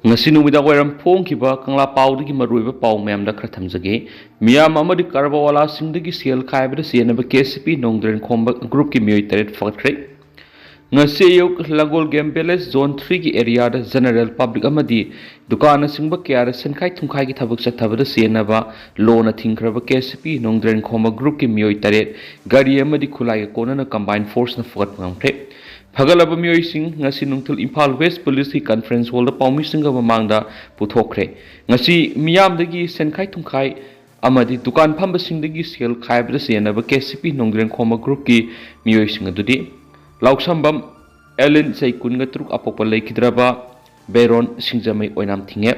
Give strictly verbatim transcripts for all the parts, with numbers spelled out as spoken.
ꯉꯁꯤ ꯅꯨꯃꯤꯗꯥꯡ ꯋꯥꯏꯔꯝ ꯐꯣꯡꯈꯤꯕ ꯀꯪꯂꯥ ꯄꯥꯎꯗꯒꯤ ꯃꯔꯨꯑꯣꯏꯕ ꯄꯥꯎ ꯃꯌꯥꯝꯗ ꯈꯔ ꯊꯝꯖꯒꯦ꯫ ꯃꯤꯌꯥꯝ ꯑꯃꯗꯤ ꯀꯔꯕꯥꯋꯥꯂꯥꯁꯤꯡꯗꯒꯤ ꯁꯦꯜ ꯈꯥꯏꯕꯗ ꯆꯦꯟꯅꯕ ꯀꯦ ꯁꯤ ꯄꯤ ꯅꯣꯡꯗ꯭ꯔꯦꯟ ꯈꯣꯝꯕ ꯒ꯭ꯔꯨꯞꯀꯤ ꯃꯤꯑꯣꯏ ꯇꯔꯦꯠ ꯐꯒꯠꯈ꯭ꯔꯦ꯫ ꯉꯁꯤ ꯑꯌꯨꯛ ꯂꯪꯒꯣꯜ ꯒꯦꯝ ꯚꯤꯂꯦꯖ ꯖꯣꯟ ꯊ꯭ꯔꯤꯒꯤ ꯑꯦꯔꯤꯌꯥꯗ ꯖꯦꯅꯔꯦꯜ ꯄꯕ꯭ꯂꯤꯛ ꯑꯃꯗꯤ ꯗꯨꯀꯥꯟꯅꯆꯤꯡꯕ ꯀꯌꯥꯗ ꯁꯦꯟꯈꯥꯏ ꯊꯨꯝꯈꯥꯏꯒꯤ ꯊꯕꯛ ꯆꯠꯊꯕꯗ ꯆꯦꯟꯅꯕ ꯂꯣꯅ ꯊꯤꯡꯈ꯭ꯔꯕ ꯀꯦ ꯁꯤ ꯄꯤ ꯅꯣꯡꯗ꯭ꯔꯦꯟ ꯈꯣꯝꯕ ꯒ꯭ꯔꯨꯞꯀꯤ ꯃꯤꯑꯣꯏ ꯇꯔꯦꯠ ꯒꯥꯔꯤ ꯑꯃꯗꯤ ꯈꯨꯠꯂꯥꯏꯒ ꯀꯣꯟꯅꯅ ꯀꯝꯕꯥꯏꯟ ꯐꯣꯔꯁꯅ ꯐꯒꯠꯄ ꯉꯝꯈ꯭ꯔꯦ꯫ ꯐꯒꯠꯂꯕ ꯃꯤꯑꯣꯏꯁꯤꯡ ꯉꯁꯤ ꯅꯨꯡꯊꯤꯜ ꯏꯝꯐꯥꯜ ꯋꯦꯁ ꯄꯨꯂꯤꯁꯀꯤ ꯀꯟꯐꯔꯦꯟꯁ ꯍꯣꯜꯗ ꯄꯥꯎꯃꯤꯁꯤꯡꯒ ꯃꯃꯥꯡꯗ ꯄꯨꯊꯣꯛꯈ꯭ꯔꯦ꯫ ꯉꯁꯤ ꯃꯤꯌꯥꯝꯗꯒꯤ ꯁꯦꯟꯈꯥꯏ ꯊꯨꯝꯈꯥꯏ ꯑꯃꯗꯤ ꯗꯨꯀꯥꯟ ꯐꯝꯕꯁꯤꯡꯗꯒꯤ ꯁꯦꯜ ꯈꯥꯏꯕꯗ ꯆꯦꯟꯅꯕ ꯀꯦ ꯁꯤ ꯄꯤ ꯅꯣꯡꯗ꯭ꯔꯦꯟ ꯈꯣꯝꯕ ꯒ꯭ꯔꯨꯞꯀꯤ ꯃꯤꯑꯣꯏꯁꯤꯡ ꯑꯗꯨꯗꯤ ꯂꯥꯎꯁꯝꯕꯝ ꯑꯦꯂꯤꯟ, ꯆꯍꯤ ꯀꯨꯟꯒ ꯇꯔꯨꯛ, ꯑꯄꯣꯛꯄ ꯂꯩꯈꯤꯗ꯭ꯔꯕ ꯕꯦꯔꯣꯟ ꯁꯤꯡꯖꯃꯩ ꯑꯣꯏꯅꯥꯝ ꯊꯤꯡꯉꯦ꯫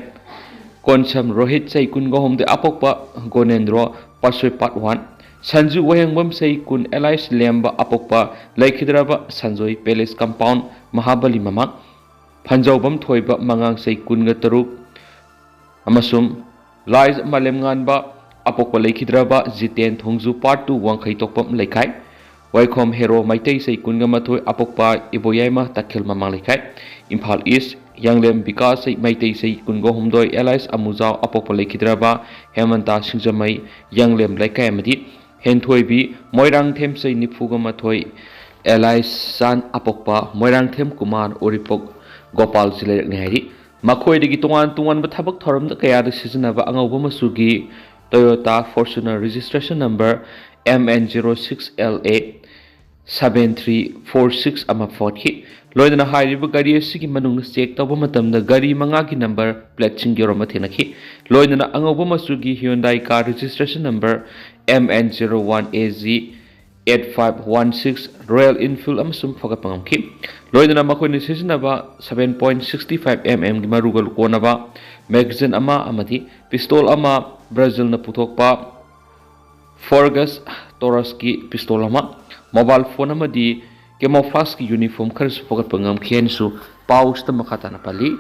ꯀꯣꯟꯁꯝ ꯔꯣꯍꯤꯠ, ꯆꯍꯤ ꯀꯨꯟꯒ ꯍꯨꯝꯗꯣꯏ, ꯑꯄꯣꯛꯄ ꯒꯣꯅꯦꯟꯗ꯭ꯔꯣ, ꯄꯥꯠꯁꯣꯏ ꯄꯥꯠ ꯋꯥꯟ꯫ ꯁꯟꯖꯨ ꯋꯥꯍꯦꯡꯕꯝ, ꯆꯍꯤ ꯀꯨꯟ, ꯑꯦꯂꯥꯏꯁ ꯂꯦꯝꯕ, ꯑꯄꯣꯛꯄ ꯂꯩꯈꯤꯗ꯭ꯔꯕ ꯁꯟꯖꯣꯏ ꯄꯦꯂꯦꯁ ꯀꯝꯄꯥꯎꯟ, ꯃꯍꯥꯕꯂꯤ ꯃꯃꯥꯡ꯫ ꯐꯟꯖꯧꯕꯝ ꯊꯣꯏꯕ, ꯃꯉꯥꯡ, ꯆꯍꯤ ꯀꯨꯟꯒ ꯇꯔꯨꯛ, ꯑꯃꯁꯨꯡ ꯂꯥꯏꯖ ꯃꯥꯂꯦꯝꯉꯥꯟꯕ, ꯑꯄꯣꯛꯄ ꯂꯩꯈꯤꯗ꯭ꯔꯕ ꯖꯤꯇꯦꯟ ꯊꯣꯡꯖꯨ, ꯄꯥꯔꯠ ꯇꯨ, ꯋꯥꯡꯈꯩ ꯇꯣꯛꯄꯝ ꯂꯩꯀꯥꯏ꯫ ꯋꯥꯏꯈꯣꯝ ꯍꯦꯔꯣ ꯃꯩꯇꯩ, ꯆꯍꯤ ꯀꯨꯟꯒ ꯃꯥꯊꯣꯏ, ꯑꯄꯣꯛꯄ ꯏꯕꯣꯌꯥꯏꯃ, ꯇꯈꯦꯜ ꯃꯃꯥꯡ ꯂꯩꯀꯥꯏ꯫ ꯏꯝꯐꯥꯜ ꯏꯁ, ꯌꯥꯡꯂꯦꯝ ꯕꯤꯀꯥꯁ, ꯆꯍꯤ ꯃꯩꯇꯩ, ꯆꯍꯤ ꯀꯨꯟꯒ ꯍꯨꯝꯗꯣꯏ, ꯑꯦꯂꯥꯏꯁ ꯑꯃꯨꯖꯥꯎ, ꯑꯄꯣꯛꯄ ꯂꯩꯈꯤꯗ꯭ꯔꯕ ꯍꯦꯃꯟꯇꯥ ꯁꯤꯡꯖꯃꯩ, ꯌꯥꯡꯂꯦꯝ ꯂꯩꯀꯥꯏ ꯑꯃꯗꯤ ꯍꯦꯟꯊꯣꯏꯕꯤ, ꯃꯣꯏꯔꯥꯡꯊꯦꯝ, ꯆꯍꯤ ꯅꯤꯐꯨꯒ ꯃꯥꯊꯣꯏ, ꯑꯦꯂꯥꯏꯁ ꯆꯥꯟ, ꯑꯄꯣꯛꯄ ꯃꯣꯏꯔꯥꯡꯊꯦꯝ ꯀꯨꯃꯥꯔ, ꯎꯔꯤꯄꯣꯛ ꯒꯣꯄꯥꯜ ꯖꯤꯂꯥ ꯂꯩꯔꯛꯅꯤ ꯍꯥꯏꯔꯤ꯫ ꯃꯈꯣꯏꯗꯒꯤ ꯇꯣꯉꯥꯟ ꯇꯣꯉꯥꯟꯕ ꯊꯕꯛ ꯊꯧꯔꯝꯗ ꯀꯌꯥꯗ ꯁꯤꯖꯤꯟꯅꯕ ꯑꯉꯧꯕ ꯃꯆꯨꯒꯤ Toyota Fortuner registration number M N zero six L A seven three four six ꯑꯃ ꯐꯣꯠꯈꯤ꯫ ꯂꯣꯏꯅꯅ ꯍꯥꯏꯔꯤꯕ ꯒꯥꯔꯤ ꯑꯁꯤꯒꯤ ꯃꯅꯨꯡꯗ ꯆꯦꯛ ꯇꯧꯕ ꯃꯇꯝꯗ ꯒꯥꯔꯤ ꯃꯉꯥꯒꯤ ꯅꯝꯕꯔ ꯄ꯭ꯂꯦꯠꯁꯤꯡ ꯌꯧꯔꯝꯕ ꯊꯦꯡꯅꯈꯤ꯫ ꯂꯣꯏꯅꯅ ꯑꯉꯧꯕ ꯃꯆꯨꯒꯤ Hyundai car registration number M N zero one A Z eight five one six Royal Enfield ꯑꯃꯁꯨꯡ ꯐꯒꯠꯄ ꯉꯝꯈꯤ꯫ ꯂꯣꯏꯅꯅ ꯃꯈꯣꯏꯅ ꯁꯤꯖꯤꯟꯅꯕ seven point sixty five M M ꯒꯤ ꯃꯔꯨꯒ ꯀꯣꯟꯅꯕ magazine ꯑꯃ ꯑꯃꯗꯤ pistol ꯑꯃ, ꯕ꯭ꯔꯥꯖꯤꯜꯅ ꯄꯨꯊꯣꯛꯄ Fergus Taurus ꯀꯤ pistol ꯑꯃ, mobile phone ꯑꯃꯗꯤ camouflage ꯀꯤ uniform ꯈꯔꯁꯨ ꯐꯒꯠꯄ ꯉꯝꯈꯤ ꯍꯥꯏꯅꯁꯨ ꯄꯥꯎꯁꯤꯗ ꯃꯈꯥ ꯇꯥꯅ ꯄꯜꯂꯤ꯫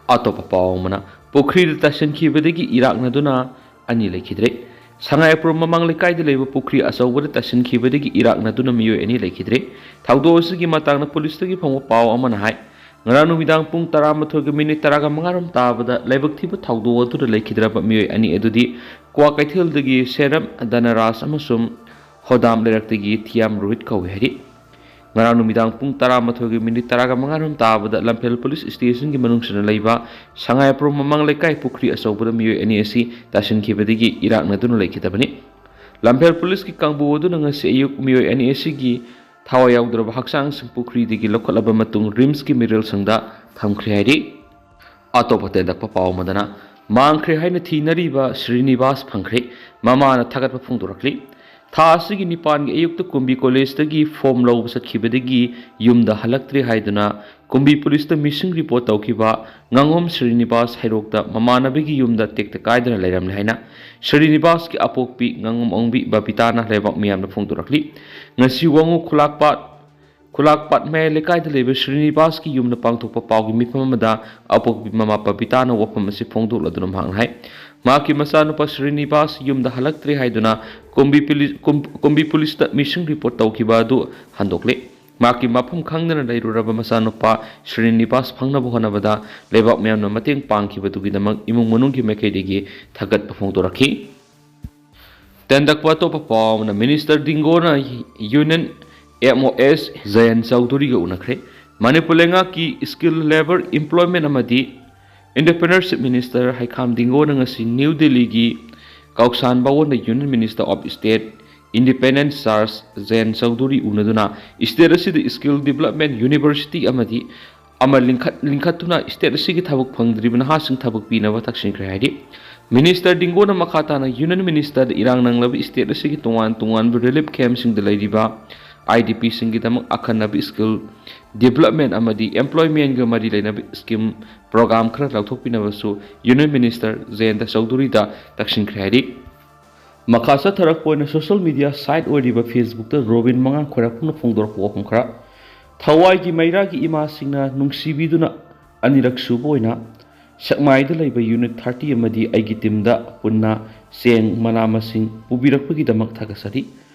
ꯑꯇꯣꯞꯄ ꯄꯥꯎ ꯑꯃꯅ, ꯄꯨꯈ꯭ꯔꯤꯗ ꯇꯥꯁꯤꯟꯈꯤꯕꯗꯒꯤ ꯏꯔꯥꯛꯅꯗꯨꯅ ꯑꯅꯤ ꯂꯩꯈꯤꯗ꯭ꯔꯦ꯫ ꯁꯉꯥꯏꯄꯨꯔ ꯃꯃꯥꯡ ꯂꯩꯀꯥꯏꯗ ꯂꯩꯕ ꯄꯨꯈ꯭ꯔꯤ ꯑꯆꯧꯕꯗ ꯇꯥꯁꯤꯟꯈꯤꯕꯗꯒꯤ ꯏꯔꯥꯛꯅꯗꯨꯅ ꯃꯤꯑꯣꯏ ꯑꯅꯤ ꯂꯩꯈꯤꯗ꯭ꯔꯦ꯫ ꯊꯧꯗꯣꯛ ꯑꯁꯤꯒꯤ ꯃꯇꯥꯡꯗ ꯄꯨꯂꯤꯁꯇꯒꯤ ꯐꯪꯕ ꯄꯥꯎ ꯑꯃꯅ ꯍꯥꯏ, ꯉꯔꯥꯡ ꯅꯨꯃꯤꯗꯥꯡ ꯄꯨꯡ ꯇꯔꯥꯃꯥꯊꯣꯏꯒ ꯃꯤꯅꯤꯠ ꯇꯔꯥꯒ ꯃꯉꯥꯔꯣꯝ ꯇꯥꯕꯗ ꯂꯥꯏꯕꯛ ꯊꯤꯕ ꯊꯧꯗꯣꯛ ꯑꯗꯨꯗ ꯂꯩꯈꯤꯗ꯭ꯔꯕ ꯃꯤꯑꯣꯏ ꯑꯅꯤ ꯑꯗꯨꯗꯤ ꯀ꯭ꯋꯥꯀꯩꯊꯦꯜꯗꯒꯤ ꯁꯦꯔꯝ ꯙꯅꯔꯥꯖ ꯑꯃꯁꯨꯡ ꯍꯣꯗꯥꯝ ꯂꯩꯔꯛꯇꯒꯤ ꯊꯤꯌꯥꯝ ꯔꯣꯍꯤꯠ ꯀꯧꯏ ꯍꯥꯏꯔꯤ꯫ ꯉꯔꯥꯡ ꯅꯨꯃꯤꯗꯥꯡ ꯄꯨꯡ ꯇꯔꯥꯃꯥꯊꯣꯏꯒꯤ ꯃꯤꯅꯤꯠ ꯇꯔꯥꯒ ꯃꯉꯥꯔꯣꯝ ꯇꯥꯕꯗ ꯂꯝꯐꯦꯜ ꯄꯨꯂꯤꯁ ꯁ꯭ꯇꯦꯁꯟꯒꯤ ꯃꯅꯨꯡꯁꯤꯗ ꯂꯩꯕ ꯁꯉꯥꯏꯄ꯭ꯔꯧ ꯃꯃꯥꯡ ꯂꯩꯀꯥꯏ ꯄꯨꯈ꯭ꯔꯤ ꯑꯆꯧꯕꯗ ꯃꯤꯑꯣꯏ ꯑꯅꯤ ꯑꯁꯤ ꯇꯥꯁꯤꯟꯈꯤꯕꯗꯒꯤ ꯏꯔꯥꯛꯅꯗꯨꯅ ꯂꯩꯈꯤꯗꯕꯅꯤ꯫ ꯂꯝꯐꯦꯜ ꯄꯨꯂꯤꯁꯀꯤ ꯀꯥꯡꯕꯨ ꯑꯗꯨꯅ ꯉꯁꯤ ꯑꯌꯨꯛ ꯃꯤꯑꯣꯏ ꯑꯅꯤ ꯑꯁꯤꯒꯤ ꯊꯋꯥꯏ ꯌꯥꯎꯗ꯭ꯔꯕ ꯍꯛꯆꯥꯡꯁꯤꯡ ꯄꯨꯈ꯭ꯔꯤꯗꯒꯤ ꯂꯧꯈꯠꯂꯕ ꯃꯇꯨꯡ ꯔꯤꯝꯁꯀꯤ ꯃꯤꯔꯦꯜꯁꯪꯗ ꯊꯝꯈ꯭ꯔꯦ ꯍꯥꯏꯔꯤ꯫ ꯑꯇꯣꯞꯄ ꯇꯦꯟꯗꯛꯄ ꯄꯥꯎ ꯑꯃꯗꯅ, ꯃꯥꯡꯈ꯭ꯔꯦ ꯍꯥꯏꯅ ꯊꯤꯅꯔꯤꯕ ꯁ꯭ꯔꯤꯅꯤꯕꯥꯁ ꯐꯪꯈ꯭ꯔꯦ, ꯃꯃꯥꯅ ꯊꯥꯒꯠꯄ ꯐꯣꯡꯗꯣꯔꯛꯂꯤ꯫ ꯊꯥ ꯑꯁꯤꯒꯤ ꯅꯤꯄꯥꯟꯒꯤ ꯑꯌꯨꯛꯇ ꯀꯨꯝꯕꯤ ꯀꯣꯂꯦꯖꯇꯒꯤ ꯐꯣꯝ ꯂꯧꯕ ꯆꯠꯈꯤꯕꯗꯒꯤ ꯌꯨꯝꯗ ꯍꯜꯂꯛꯇ꯭ꯔꯦ ꯍꯥꯏꯗꯨꯅ ꯀꯨꯝꯕꯤ ꯄꯨꯂꯤꯁꯇ ꯃꯤꯁꯤꯡ ꯔꯤꯄꯣꯔꯠ ꯇꯧꯈꯤꯕ ꯉꯥꯉꯣꯝ ꯁ꯭ꯔꯤꯅꯤꯕꯥꯁ ꯍꯩꯔꯣꯛꯇ ꯃꯃꯥꯟꯅꯕꯒꯤ ꯌꯨꯝꯗ ꯇꯦꯛꯇ ꯀꯥꯏꯗꯅ ꯂꯩꯔꯝꯂꯦ ꯍꯥꯏꯅ ꯁ꯭ꯔꯤꯅꯤꯕꯥꯁꯀꯤ ꯑꯄꯣꯛꯄꯤ ꯉꯥꯉꯣꯝ ꯑꯣꯡꯕꯤ ꯕꯕꯤꯇꯥꯅ ꯂꯩꯕꯥꯛ ꯃꯤꯌꯥꯝꯗ ꯐꯣꯡꯗꯣꯔꯛꯂꯤ꯫ ꯉꯁꯤ ꯋꯥꯉꯨ ꯈꯨꯂꯥꯛꯄꯥꯠ ꯈꯨꯂꯥꯛꯄꯥꯠ ꯃꯌꯥꯏ ꯂꯩꯀꯥꯏꯗ ꯂꯩꯕ ꯁ꯭ꯔꯤꯅꯤꯕꯥꯁꯀꯤ ꯌꯨꯝꯗ ꯄꯥꯡꯊꯣꯛꯄ ꯄꯥꯎꯒꯤ ꯃꯤꯐꯝ ꯑꯃꯗ ꯑꯄꯣꯛꯄꯤ ꯃꯃꯥ ꯕꯕꯤꯇꯥꯅ ꯋꯥꯐꯝ ꯑꯁꯤ ꯐꯣꯡꯗꯣꯛꯂꯗꯨꯅ ꯃꯍꯥꯛꯅ ꯍꯥꯏ, ꯃꯍꯥꯛꯀꯤ ꯃꯆꯥꯅꯨꯄꯥ ꯁ꯭ꯔꯤꯅꯤꯕꯥꯁ ꯌꯨꯝꯗ ꯍꯜꯂꯛꯇ꯭ꯔꯦ ꯍꯥꯏꯗꯨꯅ ꯀꯨꯝꯕꯤ ꯄꯨꯂꯤ-, ꯀꯨꯝ-, ꯀꯨꯝꯕꯤ ꯄꯨꯂꯤꯁꯇ ꯃꯤꯁꯤꯡ ꯔꯤꯄꯣꯔꯠ ꯇꯧꯈꯤꯕ ꯑꯗꯨ ꯍꯟꯗꯣꯛꯂꯤ꯫ ꯃꯍꯥꯛꯀꯤ ꯃꯐꯝ ꯈꯪꯗꯅ ꯂꯩꯔꯨꯔꯕ ꯃꯆꯥꯅꯨꯄꯥ ꯁ꯭ꯔꯤꯅꯤꯕꯥꯁ ꯐꯪꯅꯕ ꯍꯣꯠꯅꯕꯗ ꯂꯩꯕꯥꯛ ꯃꯤꯌꯥꯝꯅ ꯃꯇꯦꯡ ꯄꯥꯡꯈꯤꯕꯗꯨꯒꯤꯗꯃꯛ ꯏꯃꯨꯡ ꯃꯅꯨꯡꯒꯤ ꯃꯥꯏꯀꯩꯗꯒꯤ ꯊꯥꯒꯠꯄ ꯐꯣꯡꯗꯣꯔꯛꯈꯤ꯫ ꯇꯦꯟꯗꯛꯄ ꯑꯇꯣꯞꯄ ꯄꯥꯎ ꯑꯃꯅ, ꯃꯤꯅꯤꯁꯇꯔ ꯗꯤꯡꯒꯣꯅ ꯌꯨꯅꯤꯌꯟ ꯑꯦꯝ ꯑꯣ ꯑꯦꯁ ꯖꯌꯟ ꯆꯧꯙꯨꯔꯤꯒ ꯎꯅꯈ꯭ꯔꯦ꯫ ꯃꯅꯤꯄꯨꯔ ꯂꯩꯉꯥꯛꯀꯤ ꯁ꯭ꯀꯤꯜ, ꯂꯦꯕꯔ, ꯏꯝꯄ꯭ꯂꯣꯏꯃꯦꯟ ꯑꯃꯗꯤ ꯏꯟꯇꯔꯄ꯭ꯔꯤꯅꯔꯁꯤꯞ ꯃꯤꯅꯤꯁꯇꯔ ꯍꯩꯈꯥꯝ ꯗꯤꯡꯒꯣꯅ ꯉꯁꯤ ꯅ꯭ꯌꯨ ꯗꯤꯜꯂꯤꯒꯤ ꯀꯥꯎꯁꯥꯟ ꯚꯋꯟꯗ union minister of state independent charge Jayant Chaudhary ꯎꯅꯗꯨꯅ ꯁ꯭ꯇꯦꯠ ꯑꯁꯤꯗ ꯁ꯭ꯀꯤꯜ ꯗꯤꯕ꯭ꯂꯞꯃꯦꯟ ꯌꯨꯅꯤꯚꯔꯁꯤꯇꯤ ꯑꯃꯗꯤ ꯑꯃ ꯂꯤꯡꯈꯠ-, ꯂꯤꯡꯈꯠꯇꯨꯅ ꯁ꯭ꯇꯦꯠ ꯑꯁꯤꯒꯤ ꯊꯕꯛ ꯐꯪꯗ꯭ꯔꯤꯕ ꯅꯍꯥꯁꯤꯡ ꯊꯕꯛ ꯄꯤꯅꯕ ꯇꯛꯁꯤꯟꯈ꯭ꯔꯦ ꯍꯥꯏꯔꯤ꯫ ꯃꯤꯅꯤꯁꯇꯔ ꯗꯤꯡꯒꯣꯅ ꯃꯈꯥ ꯇꯥꯅ ꯌꯨꯅꯤꯌꯟ ꯃꯤꯅꯤꯁꯇꯔꯗ ꯏꯔꯥꯡ ꯅꯪꯂꯕ ꯁ꯭ꯇꯦꯠ ꯑꯁꯤꯒꯤ ꯇꯣꯉꯥꯟ ꯇꯣꯉꯥꯟꯕ ꯔꯤꯂꯤꯐ ꯀꯦꯝꯞꯁꯤꯡꯗ ꯂꯩꯔꯤꯕ ꯑꯥꯏ ꯗꯤ ꯄꯤꯁꯤꯡꯒꯤꯗꯃꯛ ꯑꯈꯟꯅꯕ ꯁ꯭ꯀꯤꯜ ꯗꯤꯕ꯭ꯂꯞꯃꯦꯟ ꯑꯃꯗꯤ ꯑꯦꯝꯄ꯭ꯂꯣꯏꯃꯦꯟꯒ ꯃꯔꯤ ꯂꯩꯅꯕ ꯁ꯭ꯀꯤꯝ ꯄ꯭ꯔꯣꯒ꯭ꯔꯥꯝ ꯈꯔ ꯂꯧꯊꯣꯛꯄꯤꯅꯕꯁꯨ ꯌꯨꯅꯤꯌꯟ ꯃꯤꯅꯤꯁꯇꯔ ꯖꯌꯟꯇ ꯆꯧꯙꯨꯔꯤꯗ ꯇꯛꯁꯤꯟꯈ꯭ꯔꯦ ꯍꯥꯏꯔꯤ꯫ ꯃꯈꯥ ꯆꯠꯊꯔꯛꯄ ꯑꯣꯏꯅ ꯁꯣꯁꯤꯌꯦꯜ ꯃꯤꯗꯤꯌꯥ ꯁꯥꯏꯠ ꯑꯣꯏꯔꯤꯕ ꯐꯦꯁꯕꯨꯛꯇ ꯔꯣꯕꯤꯟ ꯃꯉꯥꯡ ꯈ꯭ꯋꯥꯏꯔꯥꯛꯄꯝꯅ ꯐꯣꯡꯗꯣꯔꯛꯄ ꯋꯥꯐꯝ ꯈꯔ, ꯊꯋꯥꯏꯒꯤ ꯃꯩꯔꯥꯒꯤ ꯏꯃꯥꯁꯤꯡꯅ ꯅꯨꯡꯁꯤꯕꯤꯗꯨꯅ ꯑꯅꯤꯔꯛ ꯁꯨꯕ ꯑꯣꯏꯅ ꯁꯦꯛꯃꯥꯏꯗ ꯂꯩꯕ ꯌꯨꯅꯤꯠ ꯊꯥꯔꯇꯤ ꯑꯃꯗꯤ ꯑꯩꯒꯤ ꯇꯤꯝꯗ ꯄꯨꯟꯅ ꯆꯦꯡ, ꯃꯅꯥ ꯃꯁꯤꯡ ꯄꯨꯕꯤꯔꯛꯄꯒꯤꯗꯃꯛ ꯊꯥꯒꯠꯆꯔꯤ꯫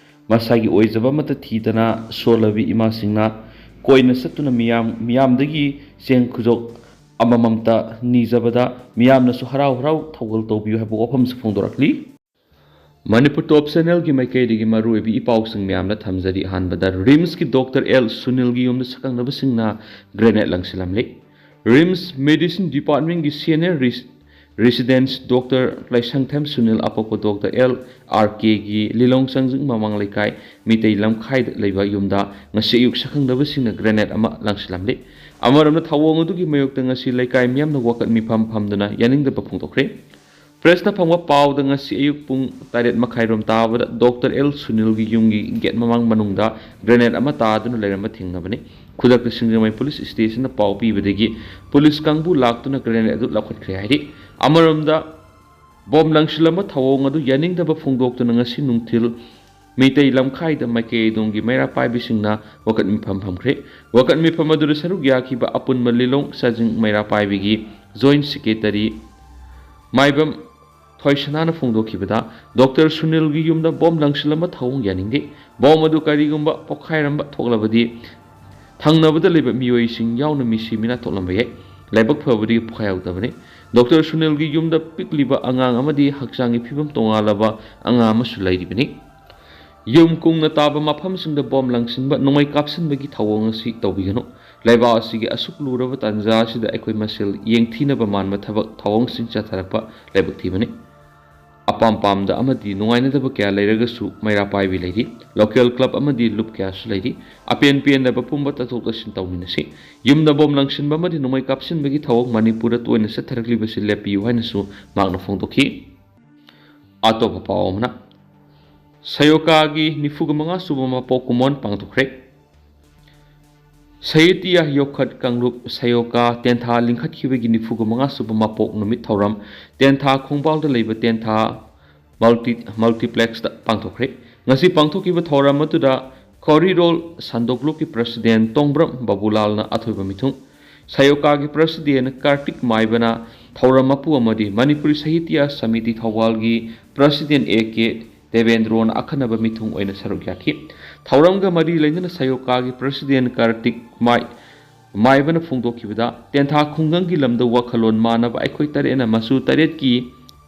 ꯃꯁꯥꯒꯤ ꯑꯣꯏꯖꯕ ꯑꯃꯠꯇ ꯊꯤꯗꯅ ꯁꯣꯜꯂꯕꯤ ꯏꯃꯥꯁꯤꯡꯅ ꯀꯣꯏꯅ ꯆꯠꯇꯨꯅ ꯃꯤꯌꯥꯝ, ꯃꯤꯌꯥꯝꯗꯒꯤ ꯆꯦꯡ ꯈꯨꯖꯣꯛ ꯑꯃꯃꯝꯇ ꯅꯤꯖꯕꯗ ꯃꯤꯌꯥꯝꯅꯁꯨ ꯍꯔꯥꯎ ꯍꯔꯥꯎ ꯊꯧꯒꯜ ꯇꯧꯕꯤꯌꯨ ꯍꯥꯏꯕ ꯋꯥꯐꯝꯁꯨ ꯐꯣꯡꯗꯣꯔꯛꯂꯤ꯫ ꯃꯅꯤꯄꯨꯔ ꯇꯣꯞ ꯆꯦꯅꯦꯜꯒꯤ ꯃꯥꯏꯀꯩꯗꯒꯤ ꯃꯔꯨꯑꯣꯏꯕ ꯏ ꯄꯥꯎꯁꯤꯡ ꯃꯌꯥꯝꯅ ꯊꯝꯖꯔꯤ꯫ ꯑꯍꯥꯟꯕꯗ ꯔꯤꯝꯁꯀꯤ ꯗꯣꯛꯇꯔ ꯑꯦꯜ ꯁꯨꯅꯤꯜꯒꯤ ꯌꯨꯝꯗ ꯁꯛꯈꯪꯅꯕꯁꯤꯡꯅ ꯒ꯭ꯔꯦꯅꯦꯗ ꯂꯪꯁꯤꯜꯂꯝꯂꯤ꯫ ꯔꯤꯝꯁ ꯃꯦꯗꯤꯁꯤꯟ ꯗꯤꯄꯥꯔꯠꯃꯦꯟꯒꯤ ꯁꯦꯅꯤꯌꯔ ꯔꯤꯁ-, ꯔꯦꯁꯤꯗꯦꯟꯁ ꯗꯣꯛꯇꯔ ꯂꯥꯏꯁꯪꯊꯦꯝ ꯁꯨꯅꯤꯜ, ꯑꯄꯣꯛꯄ ꯗꯣꯛꯇꯔ ꯑꯦꯜ ꯑꯥꯔ ꯀꯦꯒꯤ ꯂꯤꯂꯣꯡ ꯆꯥꯡꯖꯤꯡ ꯃꯃꯥꯡ ꯂꯩꯀꯥꯏ ꯃꯤꯇꯩ ꯂꯝꯈꯥꯏꯗ ꯂꯩꯕ ꯌꯨꯝꯗ ꯉꯁꯤ ꯑꯌꯨꯛ ꯁꯛꯈꯪꯅꯕꯁꯤꯡꯅ ꯒ꯭ꯔꯦꯅꯦꯗ ꯑꯃ ꯂꯪꯁꯤꯜꯂꯝꯂꯤ꯫ ꯑꯃꯔꯣꯝꯗ ꯊꯧꯑꯣꯡ ꯑꯗꯨꯒꯤ ꯃꯥꯌꯣꯛꯇ ꯉꯁꯤ ꯂꯩꯀꯥꯏ ꯃꯤꯌꯥꯝꯅ ꯋꯥꯀꯠ ꯃꯤꯐꯝ ꯐꯝꯗꯨꯅ ꯌꯥꯅꯤꯡꯗꯕ ꯐꯣꯡꯗꯣꯛꯈ꯭ꯔꯦ꯫ ꯄ꯭ꯔꯦꯁꯅ ꯐꯪꯕ ꯄꯥꯎꯗ ꯉꯁꯤ ꯑꯌꯨꯛ ꯄꯨꯡ ꯇꯔꯦꯠ ꯃꯈꯥꯏꯔꯣꯝ ꯇꯥꯕꯗ ꯗꯣꯛꯇꯔ ꯑꯦꯜ ꯁꯨꯅꯤꯜꯒꯤ ꯌꯨꯝꯒꯤ ꯒꯦꯠ ꯃꯃꯥꯡ ꯃꯅꯨꯡꯗ ꯒ꯭ꯔꯦꯅꯦꯗ ꯑꯃ ꯇꯥꯗꯨꯅ ꯂꯩꯔꯝꯕ ꯊꯦꯡꯅꯕꯅꯤ꯫ ꯈꯨꯗꯛꯇ ꯁꯤꯡꯖꯃꯩ ꯄꯨꯂꯤꯁ ꯁ꯭ꯇꯦꯁꯟꯗ ꯄꯥꯎ ꯄꯤꯕꯗꯒꯤ ꯄꯨꯂꯤꯁ ꯀꯥꯡꯕꯨ ꯂꯥꯛꯇꯨꯅ ꯒ꯭ꯔꯦꯅꯦꯗ ꯑꯗꯨ ꯂꯧꯈꯠꯈ꯭ꯔꯦ ꯍꯥꯏꯔꯤ꯫ ꯑꯃꯔꯣꯝꯗ ꯕꯣꯝ ꯂꯪꯁꯤꯜꯂꯝꯕ ꯊꯧꯑꯣꯡ ꯑꯗꯨ ꯌꯥꯅꯤꯡꯗꯕ ꯐꯣꯡꯗꯣꯛꯇꯨꯅ ꯉꯁꯤ ꯅꯨꯡꯊꯤꯜ ꯃꯤꯇꯩ ꯂꯝꯈꯥꯏꯗ ꯃꯥꯏꯀꯩ ꯑꯗꯣꯝꯒꯤ ꯃꯩꯔꯥ ꯄꯥꯏꯕꯤꯁꯤꯡꯅ ꯋꯥꯀꯠ ꯃꯤꯐꯝ ꯐꯝꯈ꯭ꯔꯦ꯫ ꯋꯥꯀꯠ ꯃꯤꯐꯝ ꯑꯗꯨꯗ ꯁꯔꯨꯛ ꯌꯥꯈꯤꯕ ꯑꯄꯨꯟꯕ ꯂꯤꯂꯣꯡ ꯆꯥꯖꯤꯡ ꯃꯩꯔꯥ ꯄꯥꯏꯕꯤꯒꯤ ꯖꯣꯏꯟꯠ ꯁꯦꯀ꯭ꯔꯦꯇꯔꯤ ꯃꯥꯏꯕꯝ ꯊꯣꯏꯁꯅꯥꯅ ꯐꯣꯡꯗꯣꯛꯈꯤꯕꯗ, ꯗꯣꯛꯇꯔ ꯁꯨꯅꯤꯜꯒꯤ ꯌꯨꯝꯗ ꯕꯣꯝ ꯂꯪꯁꯤꯜꯂꯝꯕ ꯊꯧꯑꯣꯡ ꯌꯥꯅꯤꯡꯗꯦ꯫ ꯕꯣꯝ ꯑꯗꯨ ꯀꯔꯤꯒꯨꯝꯕ ꯄꯣꯈꯥꯏꯔꯝꯕ ꯊꯣꯛꯂꯕꯗꯤ ꯊꯪꯅꯕꯗ ꯂꯩꯕ ꯃꯤꯑꯣꯏꯁꯤꯡ ꯌꯥꯎꯅ ꯃꯤꯁꯤ ꯃꯤꯅꯥ ꯊꯣꯛꯂꯝꯕ ꯌꯥꯏ꯫ ꯂꯥꯏꯕꯛ ꯐꯕꯗꯒꯤ ꯄꯣꯈꯥꯏꯍꯧꯗꯕꯅꯤ꯫ ꯗꯣꯛꯇꯔ ꯁꯨꯅꯤꯜꯒꯤ ꯌꯨꯝꯗ ꯄꯤꯛꯂꯤꯕ ꯑꯉꯥꯡ ꯑꯃꯗꯤ ꯍꯛꯆꯥꯡꯒꯤ ꯐꯤꯕꯝ ꯇꯣꯉꯥꯜꯂꯕ ꯑꯉꯥꯡ ꯑꯃꯁꯨ ꯂꯩꯔꯤꯕꯅꯤ꯫ ꯌꯨꯝ ꯀꯨꯡꯅ ꯇꯥꯕ ꯃꯐꯝꯁꯤꯡꯗ ꯕꯣꯝ ꯂꯪꯁꯤꯟꯕ, ꯅꯣꯡꯃꯩ ꯀꯥꯞꯁꯤꯟꯕꯒꯤ ꯊꯧꯑꯣꯡ ꯑꯁꯤ ꯇꯧꯕꯤꯒꯅꯨ꯫ ꯂꯩꯕꯥꯛ ꯑꯁꯤꯒꯤ ꯑꯁꯨꯛ ꯂꯨꯔꯕ ꯇꯥꯟꯖꯥ ꯑꯁꯤꯗ ꯑꯩꯈꯣꯏ ꯃꯁꯦꯜ ꯌꯦꯡꯊꯤꯅꯕ ꯃꯥꯟꯕ ꯊꯕꯛ ꯊꯧꯑꯣꯡꯁꯤꯡ ꯆꯠꯊꯔꯛꯄ ꯂꯥꯏꯕꯛ ꯊꯤꯕꯅꯤ꯫ ꯑꯄꯥꯝ ꯄꯥꯝꯗ ꯑꯃꯗꯤ ꯅꯨꯡꯉꯥꯏꯅꯗꯕ ꯀꯌꯥ ꯂꯩꯔꯒꯁꯨ ꯃꯩꯔꯥ ꯄꯥꯏꯕꯤ ꯂꯩꯔꯤ꯫ ꯂꯣꯀꯦꯜ ꯀ꯭ꯂꯕ ꯑꯃꯗꯤ ꯂꯨꯞ ꯀꯌꯥꯁꯨ ꯂꯩꯔꯤ꯫ ꯑꯄꯦꯟ ꯄꯦꯟꯗꯕ ꯄꯨꯝꯕ ꯇꯥꯊꯣꯛ ꯇꯥꯁꯤꯟ ꯇꯧꯃꯤꯟꯅꯁꯤ꯫ ꯌꯨꯝꯗ ꯕꯣꯝ ꯂꯪꯁꯤꯟꯕ ꯑꯃꯗꯤ ꯅꯣꯡꯃꯩ ꯀꯥꯞꯁꯤꯟꯕꯒꯤ ꯊꯧꯑꯣꯡ ꯃꯅꯤꯄꯨꯔꯗ ꯇꯣꯏꯅ ꯆꯠꯊꯔꯛꯂꯤꯕꯁꯤ ꯂꯦꯞꯄꯤꯌꯨ ꯍꯥꯏꯅꯁꯨ ꯃꯍꯥꯛꯅ ꯐꯣꯡꯗꯣꯛꯈꯤ꯫ ꯑꯇꯣꯞꯄ ꯄꯥꯎ ꯑꯃꯅ, ꯁꯌꯣꯀꯥꯒꯤ ꯅꯤꯐꯨꯒ ꯃꯉꯥ ꯁꯨꯕ ꯃꯄꯣꯛ ꯀꯨꯝꯑꯣꯟ ꯄꯥꯡꯊꯣꯛꯈ꯭ꯔꯦ꯫ ꯁꯥꯍꯤꯇ꯭ꯌ ꯌꯣꯛꯈꯠ ꯀꯥꯡꯂꯨꯞ ꯁꯌꯣꯀꯥ ꯇꯦꯟꯊꯥ ꯂꯤꯡꯈꯠꯈꯤꯕꯒꯤ ꯅꯤꯐꯨꯒ ꯃꯉꯥ ꯁꯨꯕ ꯃꯄꯣꯛ ꯅꯨꯃꯤꯠ ꯊꯧꯔꯝ ꯇꯦꯟꯊꯥ ꯈꯣꯡꯕꯥꯜꯗ ꯂꯩꯕ ꯇꯦꯟꯊꯥ ꯃꯜꯇꯤ-, ꯃꯜꯇꯤꯄ꯭ꯂꯦꯛꯁꯇ ꯄꯥꯡꯊꯣꯛꯈ꯭ꯔꯦ꯫ ꯉꯁꯤ ꯄꯥꯡꯊꯣꯛꯈꯤꯕ ꯊꯧꯔꯝ ꯑꯗꯨꯗ ꯈꯧꯔꯤꯔꯣꯜ ꯁꯟꯗꯣꯛꯂꯨꯞꯀꯤ ꯄ꯭ꯔꯁꯤꯗꯦꯟ ꯇꯣꯡꯕ꯭ꯔꯝ ꯕꯕꯨꯂꯥꯜꯅ ꯑꯊꯣꯏꯕ ꯃꯤꯊꯨꯡ, ꯁꯌꯣꯀꯥꯒꯤ ꯄ꯭ꯔꯁꯤꯗꯦꯟ ꯀꯥꯔꯇꯤꯛ ꯃꯥꯏꯕꯅ ꯊꯧꯔꯝ ꯃꯄꯨ ꯑꯃꯗꯤ ꯃꯅꯤꯄꯨꯔꯤ ꯁꯥꯍꯤꯇ꯭ꯌ ꯁꯃꯤꯇꯤ ꯊꯧꯕꯥꯜꯒꯤ ꯄ꯭ꯔꯁꯤꯗꯦꯟ ꯑꯦ ꯀꯦ ꯗꯦꯕꯦꯟꯗ꯭ꯔꯣꯅ ꯑꯈꯟꯅꯕ ꯃꯤꯊꯨꯡ ꯑꯣꯏꯅ ꯁꯔꯨꯛ ꯌꯥꯈꯤ꯫ ꯊꯧꯔꯝꯒ ꯃꯔꯤ ꯂꯩꯅꯅ ꯁꯥꯌꯣꯀꯥꯒꯤ ꯄ꯭ꯔꯁꯤꯗꯦꯟ ꯀꯥꯔꯇꯤꯛ ꯃꯥꯏ-, ꯃꯥꯏꯕꯅ ꯐꯣꯡꯗꯣꯛꯈꯤꯕꯗ, ꯇꯦꯟꯊꯥ ꯈꯨꯡꯒꯪꯒꯤ ꯂꯝꯗ ꯋꯥꯈꯜꯂꯣꯟ ꯃꯥꯟꯅꯕ ꯑꯩꯈꯣꯏ ꯇꯔꯦꯠꯅ ꯃꯆꯨ ꯇꯔꯦꯠꯀꯤ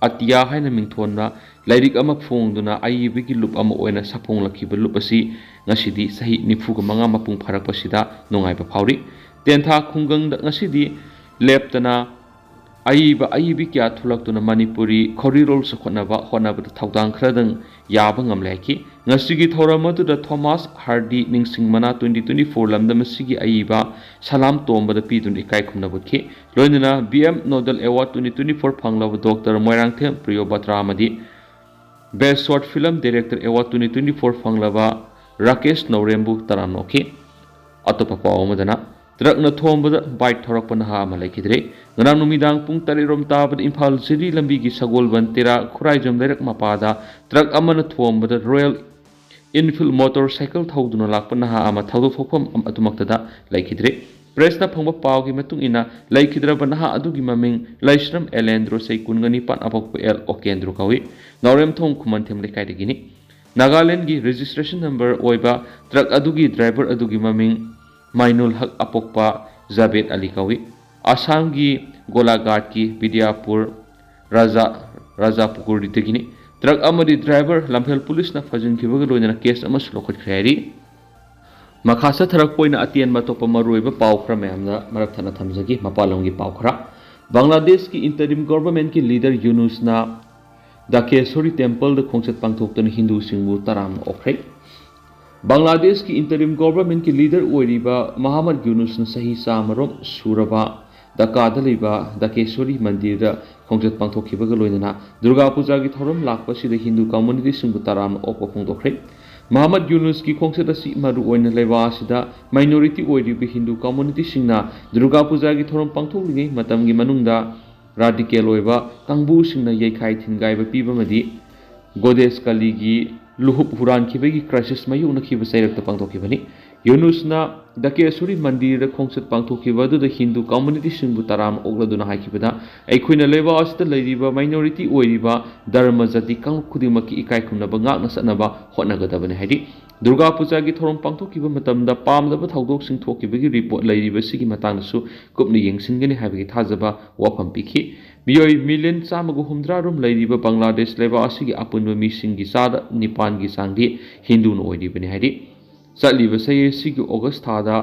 ꯑꯇꯤꯌꯥ ꯍꯥꯏꯅ ꯃꯤꯡꯊꯣꯟꯕ ꯂꯥꯏꯔꯤꯛ ꯑꯃ ꯐꯣꯡꯗꯨꯅ ꯑꯏꯕꯒꯤ ꯂꯨꯞ ꯑꯃ ꯑꯣꯏꯅ ꯁꯥꯐꯣꯡꯂꯛꯈꯤꯕ ꯂꯨꯞ ꯑꯁꯤ ꯉꯁꯤꯗꯤ ꯆꯍꯤ ꯅꯤꯐꯨꯒ ꯃꯉꯥ ꯃꯄꯨꯡ ꯐꯥꯔꯛꯄꯁꯤꯗ ꯅꯨꯡꯉꯥꯏꯕ ꯐꯥꯎꯔꯤ꯫ ꯇꯦꯟꯊꯥ ꯈꯨꯡꯒꯪꯗ ꯉꯁꯤꯗꯤ ꯂꯦꯞꯇꯅ ꯑꯏꯕ ꯑꯏꯕꯤ ꯀꯌꯥ ꯊꯣꯛꯂꯛꯇꯨꯅ ꯃꯅꯤꯄꯨꯔꯤ ꯈꯧꯔꯤꯔꯣꯜ ꯆꯥꯎꯈꯠꯅꯕ ꯍꯣꯠꯅꯕꯗ ꯊꯧꯗꯥꯡ ꯈꯔꯗꯪ ꯌꯥꯕ ꯉꯝꯂꯦ ꯍꯥꯏꯈꯤ꯫ ꯉꯁꯤꯒꯤ ꯊꯧꯔꯝ ꯑꯗꯨꯗ ꯊꯣꯃꯥꯁ ꯍꯥꯔꯗꯤ ꯅꯤꯡꯁꯤꯡ ꯃꯅꯥ twenty twenty-four ꯂꯝꯗꯝ ꯑꯁꯤꯒꯤ ꯑꯏꯕ ꯁꯂꯥꯝ ꯇꯣꯝꯕꯗ ꯄꯤꯗꯨꯅ ꯏꯀꯥꯏ ꯈꯨꯝꯅꯕ ꯎꯠꯈꯤ꯫ ꯂꯣꯏꯅꯅ B M Nodal Award twenty twenty-four ꯐꯪꯂꯕ ꯗꯣꯛꯇꯔ ꯃꯣꯏꯔꯥꯡꯊꯦꯝ ꯄ꯭ꯔꯤꯌꯣꯕꯇ꯭ꯔꯥ ꯑꯃꯗꯤ Best Short Film Director Award twenty twenty-four ꯐꯪꯂꯕ ꯔꯥꯀꯦꯁ ꯅꯧꯔꯦꯝꯕꯨ ꯇꯔꯥꯝꯅ ꯑꯣꯛꯈꯤ꯫ ꯑꯇꯣꯞꯄ ꯄꯥꯎ ꯑꯃꯗꯅ, ꯇ꯭ꯔꯛꯅ ꯊꯣꯝꯕꯗ ꯕꯥꯏꯛ ꯊꯧꯔꯛꯄ ꯅꯍꯥ ꯑꯃ ꯂꯩꯈꯤꯗ꯭ꯔꯦ꯫ ꯉꯔꯥꯡ ꯅꯨꯃꯤꯗꯥꯡ ꯄꯨꯡ ꯇꯔꯦꯠ ꯔꯣꯝ ꯇꯥꯕꯗ ꯏꯝꯐꯥꯜ ꯖꯤꯔꯤ ꯂꯝꯕꯤꯒꯤ ꯁꯒꯣꯜꯕꯟ ꯇꯦꯔꯥ ꯈꯨꯔꯥꯏꯖꯝ ꯂꯩꯔꯛ ꯃꯄꯥꯗ ꯇ꯭ꯔꯛ ꯑꯃꯅ ꯊꯣꯝꯕꯗ ꯔꯣꯌꯦꯜ ꯏꯟꯐꯤꯜ ꯃꯣꯇꯣꯔ ꯁꯥꯏꯀꯜ ꯊꯧꯗꯨꯅ ꯂꯥꯛꯄ ꯅꯍꯥ ꯑꯃ ꯊꯧꯗꯣꯛ ꯊꯣꯛꯐꯝ ꯑꯗꯨꯃꯛꯇꯗ ꯂꯩꯈꯤꯗ꯭ꯔꯦ꯫ ꯄ꯭ꯔꯦꯁꯅ ꯐꯪꯕ ꯄꯥꯎꯒꯤ ꯃꯇꯨꯡ ꯏꯟꯅ, ꯂꯩꯈꯤꯗ꯭ꯔꯕ ꯅꯍꯥ ꯑꯗꯨꯒꯤ ꯃꯃꯤꯡ ꯂꯩꯁ꯭ꯔꯝ ꯑꯦꯂꯦꯟꯗ꯭ꯔꯣ, ꯆꯍꯤ ꯀꯨꯟꯒ ꯅꯤꯄꯥꯟ, ꯑꯄꯣꯛꯄ ꯑꯦꯜ ꯑꯣꯀꯦꯟꯗ꯭ꯔꯣ ꯀꯧꯏ꯫ ꯅꯥꯎꯔꯦꯝꯊꯣꯡ ꯈꯨꯃꯟꯊꯦꯝ ꯂꯩꯀꯥꯏꯗꯒꯤꯅꯤ꯫ ꯅꯥꯒꯥꯂꯦꯟꯒꯤ ꯔꯦꯖꯤꯁꯇ꯭ꯔꯦꯁꯟ ꯅꯝꯕꯔ ꯑꯣꯏꯕ ꯇ꯭ꯔꯛ ꯑꯗꯨꯒꯤ ꯗ꯭ꯔꯥꯏꯚꯔ ꯑꯗꯨꯒꯤ ꯃꯃꯤꯡ ꯃꯥꯏꯅꯨꯜ ꯍꯛ, ꯑꯄꯣꯛꯄ ꯖꯥꯕꯦꯗ ꯑꯂꯤ ꯀꯧꯏ꯫ ꯑꯁꯥꯝꯒꯤ ꯒꯣꯂꯥꯘꯥꯠꯀꯤ ꯕꯤꯗ꯭ꯌꯥꯄꯨꯔ ꯔꯥꯖꯥ, ꯔꯥꯖꯥ ꯄꯨꯀꯨꯔꯤꯗꯒꯤꯅꯤ꯫ ꯇ꯭ꯔꯛ ꯑꯃꯗꯤ ꯗ꯭ꯔꯥꯏꯚꯔ ꯂꯝꯐꯦꯜ ꯄꯨꯂꯤꯁꯅ ꯐꯥꯖꯤꯟꯈꯤꯕꯒ ꯂꯣꯏꯅꯅ ꯀꯦꯁ ꯑꯃꯁꯨ ꯂꯧꯈꯠꯈ꯭ꯔꯦ ꯍꯥꯏꯔꯤ꯫ ꯃꯈꯥ ꯆꯠꯊꯔꯛꯄ ꯑꯣꯏꯅ ꯑꯇꯦꯟꯕ ꯑꯇꯣꯞꯄ ꯃꯔꯨꯑꯣꯏꯕ ꯄꯥꯎ ꯈꯔ ꯃꯌꯥꯝꯅ ꯃꯔꯛ ꯊꯠꯅ ꯊꯝꯖꯒꯦ꯫ ꯃꯄꯥꯟ ꯂꯝꯒꯤ ꯄꯥꯎ ꯈꯔ꯫ ꯕꯪꯒ꯭ꯂꯥꯗꯦꯁꯀꯤ interim governmentꯀꯤ leader ꯌꯨꯅꯨꯁꯅ ꯗꯥꯀꯦꯁꯣꯔꯤ temple ꯗ ꯈꯣꯡꯆꯠ ꯄꯥꯡꯊꯣꯛꯇꯨꯅ ꯍꯤꯟꯗꯨꯁꯤꯡꯕꯨ ꯇꯔꯥꯝꯅ ꯑꯣꯛꯈ꯭ꯔꯦ꯫ ꯕꯪꯒ꯭ꯂꯥꯗꯦꯁꯀꯤ interim governmentꯀꯤ leader ꯑꯣꯏꯔꯤꯕ ꯃꯍꯥꯃꯗ ꯌꯨꯅꯨꯁꯅ ꯆꯍꯤ ꯆꯥꯝꯃꯔꯣꯝ ꯁꯨꯔꯕ ꯙꯥꯀꯥꯗ ꯂꯩꯕ ꯗꯥꯀꯦꯁꯣꯔꯤ ꯃꯟꯗꯤꯔꯗ ꯈꯣꯡꯆꯠ ꯄꯥꯡꯊꯣꯛꯈꯤꯕꯒ ꯂꯣꯏꯅꯅ ꯗꯨꯔꯒꯥ ꯄꯨꯖꯥꯒꯤ ꯊꯧꯔꯝ ꯂꯥꯛꯄ ꯑꯁꯤꯗ ꯍꯤꯟꯗꯨ communityꯁꯤꯡꯕꯨ ꯇꯔꯥꯝꯅ ꯑꯣꯛꯄ ꯐꯣꯡꯗꯣꯛꯈ꯭ꯔꯦ꯫ ꯃꯍꯥꯃꯗ ꯌꯨꯅꯨꯁꯀꯤ ꯈꯣꯡꯆꯠ ꯑꯁꯤ ꯃꯔꯨ ꯑꯣꯏꯅ ꯂꯩꯕꯥꯛ ꯑꯁꯤꯗ minority ꯑꯣꯏꯔꯤꯕ ꯍꯤꯟꯗꯨ communityꯁꯤꯡꯅ ꯗꯨꯔꯒꯥ ꯄꯨꯖꯥꯒꯤ ꯊꯧꯔꯝ ꯄꯥꯡꯊꯣꯛꯂꯤꯉꯩ ꯃꯇꯝꯒꯤ ꯃꯅꯨꯡꯗ radical ꯑꯣꯏꯕ ꯀꯥꯡꯕꯨꯁꯤꯡꯅ ꯌꯩꯈꯥꯏ ꯊꯤꯟꯒꯥꯏꯕ ꯄꯤꯕ ꯑꯃꯗꯤ goddess ꯀꯥꯂꯤꯒꯤ ꯂꯨꯍꯨꯞ ꯍꯨꯔꯥꯟꯈꯤꯕꯒꯤ crisis ꯃꯥꯌꯣꯛꯅꯈꯤꯕ ꯆꯩꯔꯛꯇ ꯄꯥꯡꯊꯣꯛꯈꯤꯕꯅꯤ꯫ ꯌꯨꯅꯨꯁꯅ ꯗꯀꯦꯁ꯭ꯋꯔꯤ ꯃꯟꯗꯤꯔꯗ ꯈꯣꯡꯆꯠ ꯄꯥꯡꯊꯣꯛꯈꯤꯕ ꯑꯗꯨꯗ ꯍꯤꯟꯗꯨ ꯀꯝꯃꯨꯅꯤꯇꯤꯁꯤꯡꯕꯨ ꯇꯔꯥꯝꯅ ꯑꯣꯛꯂꯗꯨꯅ ꯍꯥꯏꯈꯤꯕꯗ, "ꯑꯩꯈꯣꯏꯅ ꯂꯩꯕꯥꯛ ꯑꯁꯤꯗ ꯂꯩꯔꯤꯕ ꯃꯥꯏꯅꯣꯔꯤꯇꯤ ꯑꯣꯏꯔꯤꯕ ꯙꯔꯃ ꯖꯥꯇꯤ ꯀꯥꯡꯂꯨꯞ ꯈꯨꯗꯤꯡꯃꯛꯀꯤ ꯏꯀꯥꯏ ꯈꯨꯝꯅꯕ ꯉꯥꯛꯅ ꯆꯠꯅꯕ ꯍꯣꯠꯅꯒꯗꯕꯅꯤ" ꯍꯥꯏꯔꯤ꯫ ꯗꯨꯔꯒꯥ ꯄꯨꯖꯥꯒꯤ ꯊꯧꯔꯝ ꯄꯥꯡꯊꯣꯛꯈꯤꯕ ꯃꯇꯝꯗ ꯄꯥꯝꯗꯕ ꯊꯧꯗꯣꯛꯁꯤꯡ ꯊꯣꯛꯈꯤꯕꯒꯤ ꯔꯤꯄꯣꯔꯠ ꯂꯩꯔꯤꯕꯁꯤꯒꯤ ꯃꯇꯥꯡꯗꯁꯨ ꯀꯨꯞꯅ ꯌꯦꯡꯁꯤꯟꯒꯅꯤ ꯍꯥꯏꯕꯒꯤ ꯊꯥꯖꯕ ꯋꯥꯐꯝ ꯄꯤꯈꯤ꯫ ꯃꯤꯑꯣꯏ ꯃꯤꯂꯤꯌꯟ ꯆꯥꯝꯃꯒ ꯍꯨꯝꯗ꯭ꯔꯥ ꯔꯣꯝ ꯂꯩꯔꯤꯕ ꯕꯪꯒ꯭ꯂꯥꯗꯦꯁ ꯂꯩꯕꯥꯛ ꯑꯁꯤꯒꯤ ꯑꯄꯨꯟꯕ ꯃꯤꯁꯤꯡꯒꯤ ꯆꯥꯗ ꯅꯤꯄꯥꯟꯒꯤ ꯆꯥꯡꯗꯤ ꯍꯤꯟꯗꯨꯅ ꯑꯣꯏꯔꯤꯕꯅꯤ ꯍꯥꯏꯔꯤ꯫ ꯆꯠꯂꯤꯕ ꯆꯍꯤ ꯑꯁꯤꯒꯤ ꯑꯣꯒꯁ ꯊꯥꯗ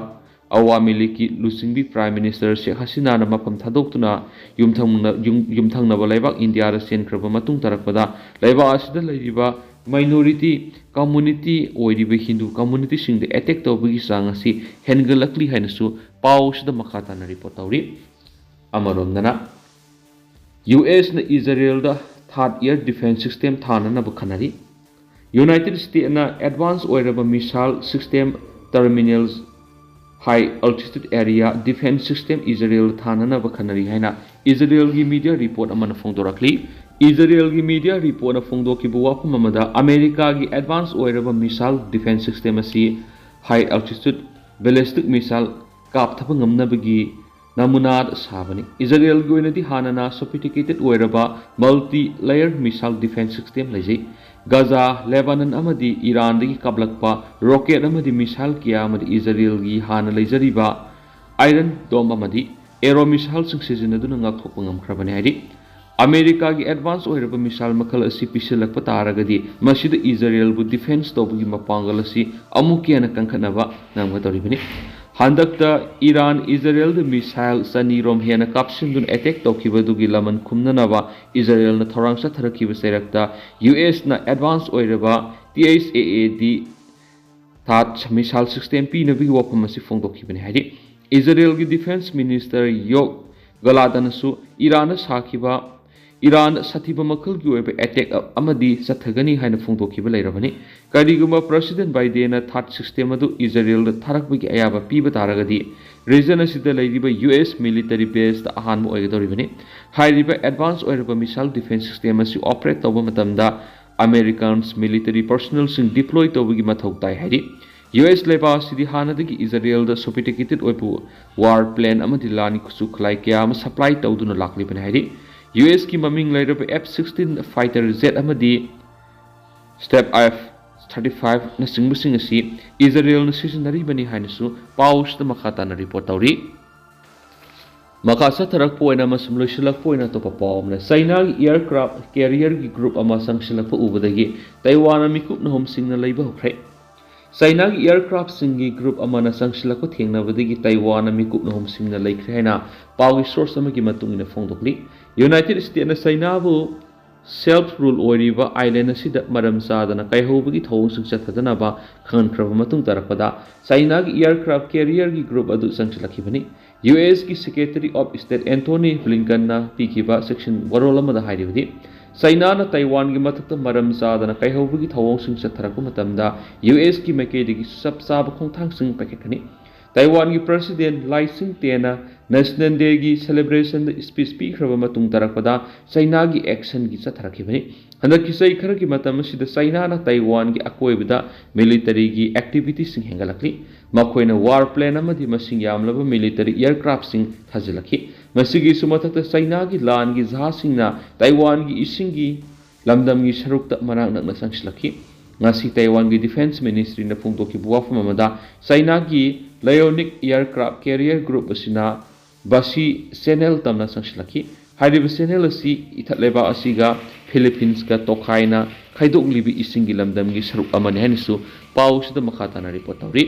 ꯑꯋꯥꯃꯤ ꯂꯤꯒꯀꯤ ꯂꯨꯆꯤꯡꯕꯤ ꯄ꯭ꯔꯥꯏꯝ ꯃꯤꯅꯤꯁꯇꯔ ꯁꯦꯈ ꯍꯁꯤꯅꯥꯅ ꯃꯐꯝ ꯊꯥꯗꯣꯛꯇꯨꯅ ꯌꯨꯝꯊꯪꯅ-, ꯌꯨꯝ-, ꯌꯨꯝꯊꯪꯅꯕ ꯂꯩꯕꯥꯛ ꯏꯟꯗꯤꯌꯥꯗ ꯆꯦꯟꯈ꯭ꯔꯕ ꯃꯇꯨꯡ ꯇꯥꯔꯛꯄꯗ, ꯂꯩꯕꯥꯛ ꯑꯁꯤꯗ ꯂꯩꯔꯤꯕ ꯃꯥꯏꯅꯣꯔꯤꯇꯤ ꯀꯝꯃꯨꯅꯤꯇꯤ ꯑꯣꯏꯔꯤꯕ ꯍꯤꯟꯗꯨ ꯀꯝꯃꯨꯅꯤꯇꯤꯁꯤꯡꯗ ꯑꯦꯇꯦꯛ ꯇꯧꯕꯒꯤ ꯆꯥꯡ ꯑꯁꯤ ꯍꯦꯟꯒꯠꯂꯛꯂꯤ ꯍꯥꯏꯅꯁꯨ ꯄꯥꯎ ꯑꯁꯤꯗ ꯃꯈꯥ ꯇꯥꯅ ꯔꯤꯄꯣꯔꯠ ꯇꯧꯔꯤ꯫ ꯑꯃꯔꯣꯝꯗꯅ, ꯌꯨ ꯑꯦꯁꯅ ꯏꯖꯔꯦꯜꯗ ꯊꯥꯔꯠ ꯏꯌꯔ ꯗꯤꯐꯦꯟꯁ ꯁꯤꯁꯇꯦꯝ ꯊꯥꯅꯅꯕ ꯈꯟꯅꯔꯤ꯫ ꯌꯨꯅꯥꯏꯇꯦꯗ ꯁ꯭ꯇꯦꯠꯅ ꯑꯦꯗꯚꯥꯟꯁ ꯑꯣꯏꯔꯕ missile system, terminals, high altitude area defence system ꯏꯖꯔꯦꯜꯗ ꯊꯥꯅꯅꯕ ꯈꯟꯅꯔꯤ ꯍꯥꯏꯅ ꯏꯖꯔꯦꯜꯒꯤ ꯃꯤꯗꯤꯌꯥ ꯔꯤꯄꯣꯔꯠ ꯑꯃꯅ ꯐꯣꯡꯗꯣꯔꯛꯂꯤ꯫ ꯏꯖꯔꯦꯜꯒꯤ ꯃꯤꯗꯤꯌꯥ ꯔꯤꯄꯣꯔꯠꯅ ꯐꯣꯡꯗꯣꯛꯈꯤꯕ ꯋꯥꯐꯝ ꯑꯃꯗ, ꯑꯃꯦꯔꯤꯀꯥꯒꯤ ꯑꯦꯗꯚꯥꯟꯁ ꯑꯣꯏꯔꯕ ꯃꯤꯁꯥꯏꯜ ꯗꯤꯐꯦꯟꯁ ꯁꯤꯁꯇꯦꯝ ꯑꯁꯤ ꯍꯥꯏ ꯑꯜꯇꯤꯇ꯭ꯌꯨꯗ ꯕꯦꯂꯤꯁꯇꯤꯛ ꯃꯤꯁꯥꯏꯜ ꯀꯥꯞꯊꯕ ꯉꯝꯅꯕꯒꯤ ꯅꯃꯨꯅꯥꯗ ꯁꯥꯕꯅꯤ꯫ ꯏꯖꯔꯦꯜꯒꯤ ꯑꯣꯏꯅꯗꯤ ꯍꯥꯟꯅꯅ ꯁꯣꯐꯤꯁꯇꯤꯀꯦꯇꯦꯗ ꯑꯣꯏꯔꯕ multi layer missile defence system ꯂꯩꯖꯩ꯫ ꯒꯖꯥ, ꯂꯦꯕꯥꯅꯟ ꯑꯃꯗꯤ ꯏꯔꯥꯟꯗꯒꯤ ꯀꯥꯞꯂꯛꯄ ꯔꯣꯀꯦꯠ ꯑꯃꯗꯤ ꯃꯤꯁꯥꯏꯜ ꯀꯌꯥ ꯑꯃꯗꯤ ꯏꯖꯔꯦꯜꯒꯤ ꯍꯥꯟꯅ ꯂꯩꯖꯔꯤꯕ ꯑꯥꯏꯔꯟ ꯗꯣꯝ ꯑꯃꯗꯤ ꯑꯦꯔꯣ ꯃꯤꯁꯥꯏꯜꯁꯤꯡ ꯁꯤꯖꯤꯟꯅꯗꯨꯅ ꯉꯥꯛꯊꯣꯛꯄ ꯉꯝꯈ꯭ꯔꯕꯅꯤ ꯍꯥꯏꯔꯤ꯫ ꯑꯃꯦꯔꯤꯀꯥꯒꯤ ꯑꯦꯗꯚꯥꯟꯁ ꯑꯣꯏꯔꯕ ꯃꯤꯁꯥꯏꯜ ꯃꯈꯜ ꯑꯁꯤ ꯄꯤꯁꯤꯜꯂꯛꯄ ꯇꯥꯔꯒꯗꯤ, ꯃꯁꯤꯗ ꯏꯖꯔꯦꯜꯕꯨ ꯗꯤꯐꯦꯟꯁ ꯇꯧꯕꯒꯤ ꯃꯄꯥꯡꯒꯜ ꯑꯁꯤ ꯑꯃꯨꯛꯀ ꯍꯦꯟꯅ ꯀꯟꯈꯠꯅꯕ ꯉꯝꯒꯗꯧꯔꯤꯕꯅꯤ꯫ ꯍꯟꯗꯛꯇ ꯏꯔꯥꯟ ꯏꯖꯔꯦꯜꯗ ꯃꯤꯁꯥꯏꯜ ꯆꯅꯤ ꯔꯣꯝ ꯍꯦꯟꯅ ꯀꯥꯞꯁꯤꯟꯗꯨꯅ ꯑꯦꯇꯦꯛ ꯇꯧꯈꯤꯕꯗꯨꯒꯤ ꯂꯃꯟ ꯈꯨꯝꯅꯅꯕ ꯏꯖꯔꯦꯜꯅ ꯊꯧꯔꯥꯡ ꯆꯠꯊꯔꯛꯈꯤꯕ ꯆꯩꯔꯛꯇ ꯌꯨ ꯑꯦꯁꯅ ꯑꯦꯗꯚꯥꯟꯁ ꯑꯣꯏꯔꯕ ꯇꯤ ꯑꯩꯆ ꯑꯦ ꯑꯦ ꯗꯤ ꯊꯥꯠ ꯃꯤꯁꯥꯏꯜ ꯁꯤꯁꯇꯦꯝ ꯄꯤꯅꯕꯒꯤ ꯋꯥꯐꯝ ꯑꯁꯤ ꯐꯣꯡꯗꯣꯛꯈꯤꯕꯅꯤ ꯍꯥꯏꯔꯤ꯫ ꯏꯖꯔꯦꯜꯒꯤ ꯗꯤꯐꯦꯟꯁ ꯃꯤꯅꯤꯁꯇꯔ ꯌꯣꯕ ꯒꯂꯥꯟꯇꯅꯁꯨ ꯏꯔꯥꯟꯗ ꯁꯥꯈꯤꯕ, ꯏꯔꯥꯟꯗ ꯁꯥꯊꯤꯕ ꯃꯈꯜꯒꯤ ꯑꯣꯏꯕ ꯑꯦꯇꯦꯛ ꯑꯃꯗꯤ ꯆꯠꯊꯒꯅꯤ ꯍꯥꯏꯅ ꯐꯣꯡꯗꯣꯛꯈꯤꯕ ꯂꯩꯔꯕꯅꯤ꯫ ꯀꯔꯤꯒꯨꯝꯕ ꯄ꯭ꯔꯁꯤꯗꯦꯟ ꯕꯥꯏꯗꯦꯟꯅ ꯊꯥꯠ ꯁꯤꯁꯇꯦꯝ ꯑꯗꯨ ꯏꯖꯔꯦꯜꯗ ꯊꯥꯔꯛꯄꯒꯤ ꯑꯌꯥꯕ ꯄꯤꯕ ꯇꯥꯔꯒꯗꯤ, ꯔꯤꯖꯟ ꯑꯁꯤꯗ ꯂꯩꯔꯤꯕ ꯌꯨ ꯑꯦꯁ ꯃꯤꯂꯤꯇꯔꯤ ꯕꯦꯁꯇ ꯑꯍꯥꯟꯕ ꯑꯣꯏꯒꯗꯧꯔꯤꯕꯅꯤ꯫ ꯍꯥꯏꯔꯤꯕ ꯑꯦꯗꯚꯥꯟꯁ ꯑꯣꯏꯔꯕ ꯃꯤꯁꯥꯏꯜ ꯗꯤꯐꯦꯟꯁ ꯁꯤꯁꯇꯦꯝ ꯑꯁꯤ ꯑꯣꯄꯔꯦꯠ ꯇꯧꯕ ꯃꯇꯝꯗ ꯑꯃꯦꯔꯤꯀꯥꯟꯁ ꯃꯤꯂꯤꯇꯔꯤ ꯄꯔꯁꯣꯅꯦꯜꯁꯤꯡ ꯗꯤꯄ꯭ꯂꯣꯏ ꯇꯧꯕꯒꯤ ꯃꯊꯧ ꯇꯥꯏ ꯍꯥꯏꯔꯤ꯫ ꯌꯨ ꯑꯦꯁ ꯂꯩꯕꯥꯛ ꯑꯁꯤꯗꯤ ꯍꯥꯟꯅꯗꯒꯤ ꯏꯖꯔꯦꯜꯗ sophisticated ꯑꯣꯏꯕ war plane ꯑꯃꯗꯤ ꯂꯥꯟꯒꯤ ꯈꯨꯠꯁꯨ ꯈꯨꯠꯂꯥꯏ ꯀꯌꯥ ꯑꯃ supply ꯇꯧꯗꯨꯅ ꯂꯥꯛꯂꯤꯕꯅꯤ ꯍꯥꯏꯔꯤ꯫ ꯌꯨ ꯑꯦꯁꯀꯤ ꯃꯃꯤꯡ ꯂꯩꯔꯕ F sixteen fighter jet ꯑꯃꯗꯤ Step F thirty five ꯅꯆꯤꯡꯕꯁꯤꯡ ꯑꯁꯤ ꯏꯖꯔꯦꯜꯅ ꯁꯤꯖꯤꯟꯅꯔꯤꯕꯅꯤ ꯍꯥꯏꯅꯁꯨ ꯄꯥꯎ ꯑꯁꯤꯗ ꯃꯈꯥ ꯇꯥꯅ report ꯇꯧꯔꯤ꯫ ꯃꯈꯥ ꯆꯠꯊꯔꯛꯄ ꯑꯣꯏꯅ ꯑꯃꯁꯨꯡ ꯂꯣꯏꯁꯤꯜꯂꯛꯄ ꯑꯣꯏꯅ ꯑꯇꯣꯞꯄ ꯄꯥꯎ ꯑꯃꯅ, ꯆꯩꯅꯥꯒꯤ aircraft carrierꯒꯤ group ꯑꯃ ꯆꯪꯁꯤꯜꯂꯛꯄ ꯎꯕꯗꯒꯤ ꯇꯥꯏꯋꯥꯟꯅ ꯃꯤꯀꯨꯞ ꯅꯍꯨꯝꯁꯤꯡꯅ ꯂꯩꯕ ꯍꯧꯈ꯭ꯔꯦ꯫ ꯆꯩꯅꯥꯒꯤ aircraftꯁꯤꯡꯒꯤ group ꯑꯃꯅ ꯆꯪꯁꯤꯜꯂꯛꯄ ꯊꯦꯡꯅꯕꯗꯒꯤ ꯇꯥꯏꯋꯥꯟꯅ ꯃꯤꯀꯨꯞ ꯅꯍꯨꯝꯁꯤꯡꯅ ꯂꯩꯈ꯭ꯔꯦ ꯍꯥꯏꯅ ꯄꯥꯎꯒꯤ source ꯑꯃꯒꯤ ꯃꯇꯨꯡ ꯏꯟꯅ ꯐꯣꯡꯗꯣꯛꯂꯤ꯫ ꯌꯨꯅꯥꯏꯇꯦꯗ ꯁ꯭ꯇꯦꯠꯅ ꯆꯩꯅꯥꯕꯨ self rule ꯑꯣꯏꯔꯤꯕ island ꯑꯁꯤꯗ ꯃꯔꯝ ꯆꯥꯗꯅ ꯀꯥꯏꯍꯧꯕꯒꯤ ꯊꯧꯑꯣꯡꯁꯤꯡ ꯆꯠꯊꯗꯅꯕ ꯈꯪꯍꯟꯈ꯭ꯔꯕ ꯃꯇꯨꯡ ꯇꯥꯔꯛꯄꯗ ꯆꯩꯅꯥꯒꯤ aircraft carrierꯒꯤ group ꯑꯗꯨ ꯆꯪꯁꯤꯜꯂꯛꯈꯤꯕꯅꯤ꯫ ꯌꯨ ꯑꯦꯁꯀꯤ Secretary of State Antony Blinkenꯅ ꯄꯤꯈꯤꯕ ꯆꯦꯛꯁꯤꯟ ꯋꯥꯔꯣꯜ ꯑꯃꯗ ꯍꯥꯏꯔꯤꯕꯗꯤ, ꯆꯩꯅꯥꯅ ꯇꯥꯏꯋꯥꯟꯒꯤ ꯃꯊꯛꯇ ꯃꯔꯝ ꯆꯥꯗꯅ ꯀꯥꯏꯍꯧꯕꯒꯤ ꯊꯧꯑꯣꯡꯁꯤꯡ ꯆꯠꯊꯔꯛꯄ ꯃꯇꯝꯗ ꯌꯨ ꯑꯦꯁꯀꯤ ꯃꯥꯏꯀꯩꯗꯒꯤ ꯆꯞ ꯆꯥꯕ ꯈꯣꯡꯊꯥꯡꯁꯤꯡ ꯄꯥꯏꯈꯠꯀꯅꯤ꯫ ꯇꯥꯏꯋꯥꯟꯒꯤ President Lai Ching-teꯅ National Dayꯒꯤ celebrationꯗ speech ꯄꯤꯈ꯭ꯔꯕ ꯃꯇꯨꯡ ꯇꯥꯔꯛꯄꯗ ꯆꯩꯅꯥꯒꯤ actionꯒꯤ ꯆꯠꯊꯔꯛꯈꯤꯕꯅꯤ꯫ ꯍꯟꯗꯛꯀꯤ ꯆꯍꯤ ꯈꯔꯒꯤ ꯃꯇꯝ ꯑꯁꯤꯗ ꯆꯩꯅꯥꯅ ꯇꯥꯏꯋꯥꯟꯒꯤ ꯑꯀꯣꯏꯕꯗ militaryꯒꯤ activityꯁꯤꯡ ꯍꯦꯟꯒꯠꯂꯛꯂꯤ꯫ ꯃꯈꯣꯏꯅ war plane ꯑꯃꯗꯤ ꯃꯁꯤꯡ ꯌꯥꯝꯂꯕ military aircraftꯁꯤꯡ ꯊꯥꯖꯤꯜꯂꯛꯈꯤ꯫ ꯃꯁꯤꯒꯤꯁꯨ ꯃꯊꯛꯇ ꯆꯩꯅꯥꯒꯤ ꯂꯥꯟꯒꯤ ꯖꯍꯥꯖꯁꯤꯡꯅ ꯇꯥꯏꯋꯥꯟꯒꯤ ꯏꯁꯤꯡꯒꯤ ꯂꯝꯗꯝꯒꯤ ꯁꯔꯨꯛꯇ ꯃꯅꯥꯛ ꯅꯛꯅ ꯆꯪꯁꯤꯜꯂꯛꯈꯤ꯫ ꯉꯁꯤ ꯇꯥꯏꯋꯥꯟꯒꯤ Defence Ministryꯅ ꯐꯣꯡꯗꯣꯛꯈꯤꯕ ꯋꯥꯐꯝ ꯑꯃꯗ ꯆꯩꯅꯥꯒꯤ Liaoning aircraft carrier group ꯑꯁꯤꯅ ꯕꯁꯤ channel ꯇꯝꯅ ꯆꯪꯁꯤꯜꯂꯛꯈꯤ꯫ ꯍꯥꯏꯔꯤꯕ channel ꯑꯁꯤ ꯏꯊꯠ ꯂꯩꯕꯥꯛ ꯑꯁꯤꯒ Philippines ꯀ ꯇꯣꯈꯥꯏꯅ ꯈꯥꯏꯗꯣꯛꯂꯤꯕ ꯏꯁꯤꯡꯒꯤ ꯂꯝꯗꯝꯒꯤ ꯁꯔꯨꯛ ꯑꯃꯅꯤ ꯍꯥꯏꯅꯁꯨ ꯄꯥꯎ ꯑꯁꯤꯗ ꯃꯈꯥ ꯇꯥꯅ report ꯇꯧꯔꯤ꯫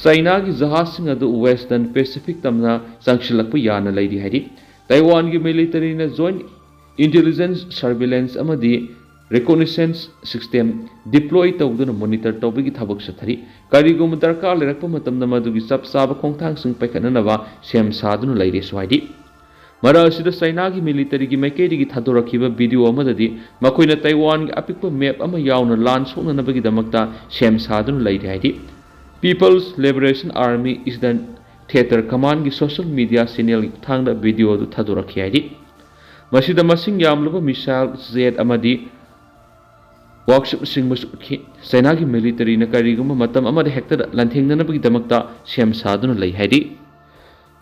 ꯆꯩꯅꯥꯒꯤ ꯖꯍꯥꯖꯁꯤꯡ ꯑꯗꯨ Western Pacific ꯇꯝꯅ ꯆꯪꯁꯤꯜꯂꯛꯄ ꯌꯥꯅ ꯂꯩꯔꯤ ꯍꯥꯏꯔꯤ꯫ ꯇꯥꯏꯋꯥꯟꯒꯤ militaryꯅ joint intelligence surveillance ꯑꯃꯗꯤ reconnaissance system deploy ꯇꯧꯗꯨꯅ monitor ꯇꯧꯕꯒꯤ ꯊꯕꯛ ꯆꯠꯊꯔꯤ꯫ ꯀꯔꯤꯒꯨꯝꯕ ꯗꯔꯀꯥꯔ ꯂꯩꯔꯛꯄ ꯃꯇꯝꯗ ꯃꯗꯨꯒꯤ ꯆꯞ ꯆꯥꯕ ꯈꯣꯡꯊꯥꯡꯁꯤꯡ ꯄꯥꯏꯈꯠꯅꯅꯕ ꯁꯦꯝ ꯁꯥꯗꯨꯅ ꯂꯩꯔꯦꯁꯨ ꯍꯥꯏꯔꯤ꯫ ꯃꯔꯛ ꯑꯁꯤꯗ ꯆꯩꯅꯥꯒꯤ militaryꯒꯤ ꯃꯥꯏꯀꯩꯗꯒꯤ ꯊꯥꯗꯣꯔꯛꯈꯤꯕ video ꯑꯃꯗꯗꯤ ꯃꯈꯣꯏꯅ ꯇꯥꯏꯋꯥꯟꯒꯤ ꯑꯄꯤꯛꯄ map ꯑꯃ ꯌꯥꯎꯅ ꯂꯥꯟ ꯁꯣꯛꯅꯅꯕꯒꯤꯗꯃꯛꯇ ꯁꯦꯝ ꯁꯥꯗꯨꯅ ꯂꯩꯔꯤ ꯍꯥꯏꯔꯤ꯫ People's Liberation Army Eastern Theater Commandꯒꯤ social media channelꯒꯤ ꯈꯨꯠꯊꯥꯡꯗ video ꯑꯗꯨ ꯊꯥꯗꯣꯔꯛꯈꯤ ꯍꯥꯏꯔꯤ꯫ ꯃꯁꯤꯗ ꯃꯁꯤꯡ ꯌꯥꯝꯂꯕ missile, jet ꯑꯃꯗꯤ ꯋꯥꯛꯁꯣꯞꯁꯤꯡꯕꯨꯁꯨ ꯎꯠꯈꯤ꯫ ꯆꯥꯏꯅꯥꯒꯤ ꯃꯤꯂꯤꯇꯔꯤꯅ ꯀꯔꯤꯒꯨꯝꯕ ꯃꯇꯝ ꯑꯃꯗ ꯍꯦꯛꯇ ꯂꯥꯟꯊꯦꯡꯅꯅꯕꯒꯤꯗꯃꯛꯇ ꯁꯦꯝ ꯁꯥꯗꯨꯅ ꯂꯩ ꯍꯥꯏꯔꯤ꯫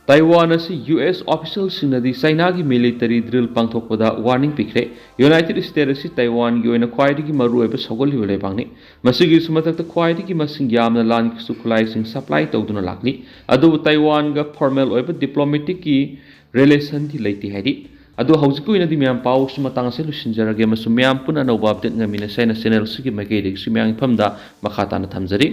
ꯇꯥꯏꯋꯥꯟ ꯑꯁꯤ ꯌꯨ ꯑꯦꯁ ꯑꯣꯐꯤꯁꯤꯌꯦꯜꯁꯤꯡꯅꯗꯤ ꯆꯥꯏꯅꯥꯒꯤ ꯃꯤꯂꯤꯇꯔꯤ ꯗ꯭ꯔꯤꯜ ꯄꯥꯡꯊꯣꯛꯄꯗ ꯋꯥꯔꯅꯤꯡ ꯄꯤꯈ꯭ꯔꯦ꯫ ꯌꯨꯅꯥꯏꯇꯦꯗ ꯁ꯭ꯇꯦꯠ ꯑꯁꯤ ꯇꯥꯏꯋꯥꯟꯒꯤ ꯑꯣꯏꯅ ꯈ꯭ꯋꯥꯏꯗꯒꯤ ꯃꯔꯨꯑꯣꯏꯕ ꯁꯧꯒꯠꯂꯤꯕ ꯂꯩꯕꯥꯛꯅꯤ꯫ ꯃꯁꯤꯒꯤꯁꯨ ꯃꯊꯛꯇ ꯈ꯭ꯋꯥꯏꯗꯒꯤ ꯃꯁꯤꯡ ꯌꯥꯝꯅ ꯂꯥꯟꯒꯤ ꯈꯨꯠꯁꯨ ꯈꯨꯠꯂꯥꯏꯁꯤꯡ ꯁꯄ꯭ꯂꯥꯏ ꯇꯧꯗꯨꯅ ꯂꯥꯛꯂꯤ꯫ ꯑꯗꯨꯕꯨ ꯇꯥꯏꯋꯥꯟꯒ ꯐꯣꯔꯃꯦꯜ ꯑꯣꯏꯕ ꯗꯤꯄ꯭ꯂꯣꯃꯦꯇꯤꯛꯀꯤ ꯔꯤꯂꯦꯁꯟꯗꯤ ꯂꯩꯇꯦ ꯍꯥꯏꯔꯤ꯫ ꯑꯗꯣ ꯍꯧꯖꯤꯛꯀꯤ ꯑꯣꯏꯅꯗꯤ ꯃꯌꯥꯝ ꯄꯥꯎꯁꯤ ꯃꯇꯥꯡ ꯑꯁꯤꯗ ꯂꯣꯏꯁꯤꯟꯖꯔꯒꯦ ꯑꯃꯁꯨꯡ ꯃꯌꯥꯝ ꯄꯨꯟꯅ ꯑꯅꯧꯕ ꯑꯞꯗꯦꯠ ꯉꯥꯏꯃꯤꯟꯅꯁꯦ ꯍꯥꯏꯅ ꯆꯦꯅꯦꯜꯁꯤꯒꯤ ꯃꯥꯏꯀꯩꯗꯒꯤꯁꯨ ꯃꯌꯥꯝꯒꯤ ꯐꯝꯗ ꯃꯈꯥ ꯇꯥꯅ ꯊꯝꯖꯔꯤ꯫